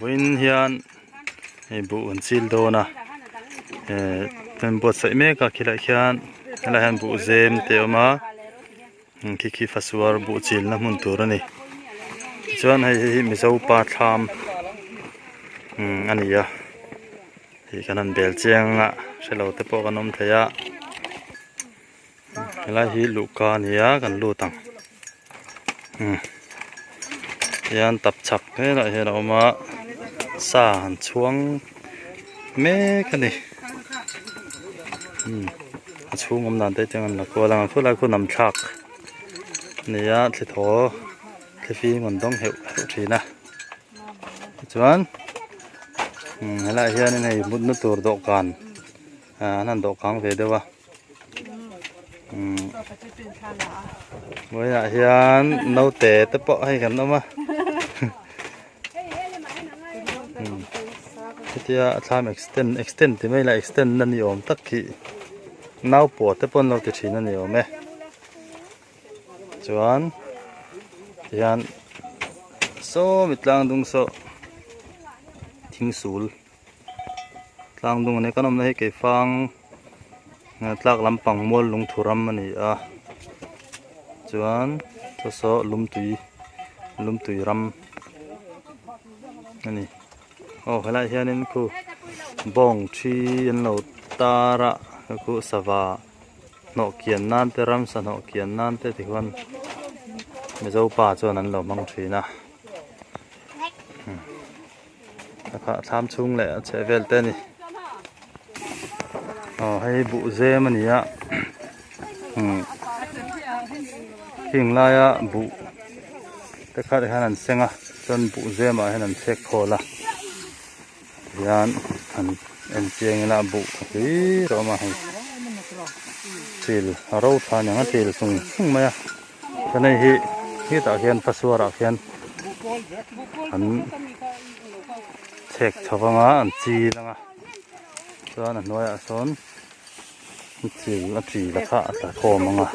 Vawiin hian hei buh an chil dawn a eh an buatsaih mek a khilaiah khian helaiah hian buh zem te a awm a khi khi fasuar buh chilna hmun tur a ni tichuan hei hi mizo pa thlam umm a ni a hei kan han bel chiang a hrelo te pawh kan awm thei a helai hi luhka a ni a kan lut ang umm hian tapchhak helaiah hian a awm a sa an chhuang mek a ni umm a chhung awm dan te chuan an la kual ang a khulai khu nam thlak a ni a thli thaw thli fim an dawng heuh heuh thin a tichuan umm helaiah hianin hei mutna tur dawhkan ah an han dawhkang ve deuh a. Vawiinah hian naute te pawh hei kan awm a hetia a thlam extend extend ti mai la extend na ni awm tak khi naupawh te pawh an lo ti thin a ni awm e chuan tihian sawmi tlang dung saw thingsul. Tlang dung a ni a kan awmna hi keifang tlak lampang mual lungthu ram a ni a chuan saw saw lumtui lumtui ram a ni aw helaiah hianin khu bawng thi an lo tar a khu sava hnawh kian nan te ramsa hnawh kian nan te tikhuan mizo pa chuan an lo hmang thin a. A khah thlam chhung leh a chheh vel te a ni aw hei buh zem a ni a umm heng laia buh te kha te hian an seng a chuan buh zem ah hian an chhek khawl a tihian han en chiang ila buh hlir a awm a hei chil a ro tha aniang a chil sung sung mai a. Chuan hei hi hetah hian fasuar ah khian an chhek chho vang a an chil ang a chuan a hnuaiah sawn chil a chil a kha a tla khawm ang a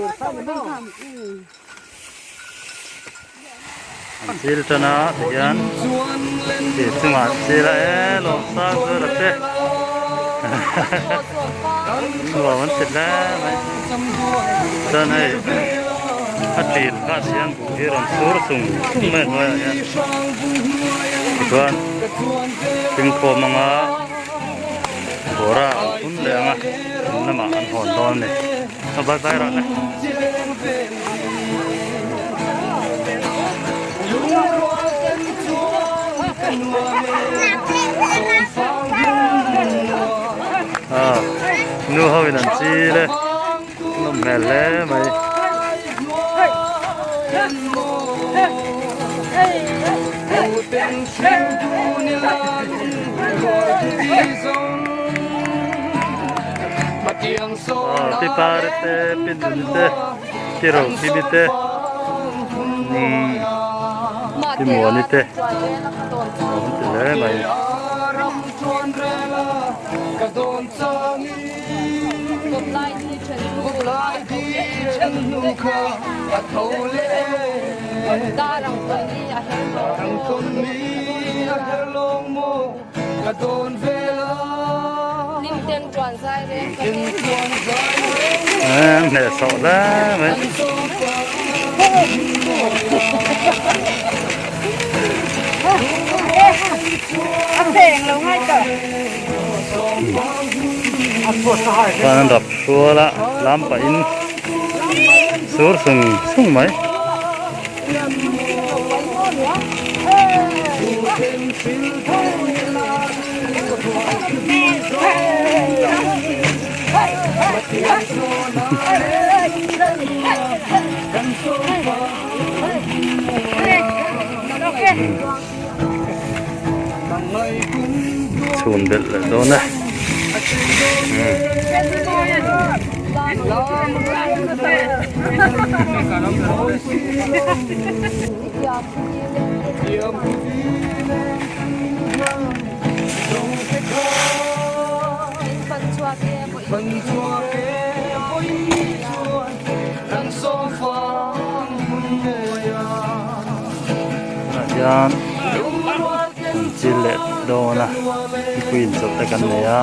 an chil tan a tihian ti chungah an chil a e lawm sang chu la che nuam an ti hle mai chuan hei a ṭil kha siam buh hi rawn sur chung chung mai a hnuaiah hian tichuan thingkhawm anga bawra an phun leh ang a in lamah an hawn dawn a ni a bye bye rawh le. Nu ho in an chil e nawm hmel hle mai. Pi pare te pi nun te pi ro kimi te umm pi muani te awm ti hle mai. Hneh sawh hle mai. Chuan an rap hrual a lam pahin sur sung sung mai. Chhun belh leh dawn e. Tah hian. An chil leh dawn a mipui inchawlh te kan nei a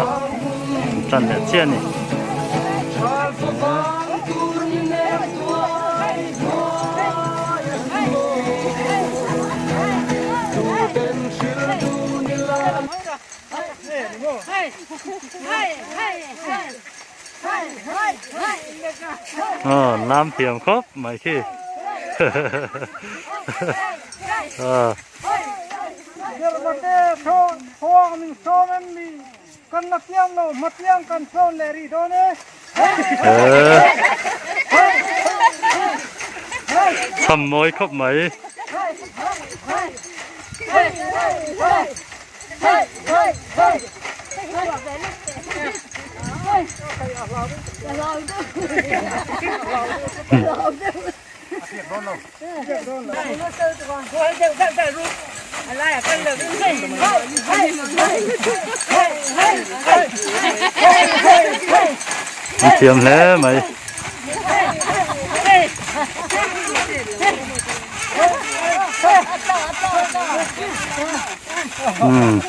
an tan leh chiah a ni. Aw lam thiam khawp mai khi aw. Cham mawi khawp mai. An thiam hle mai. Umm.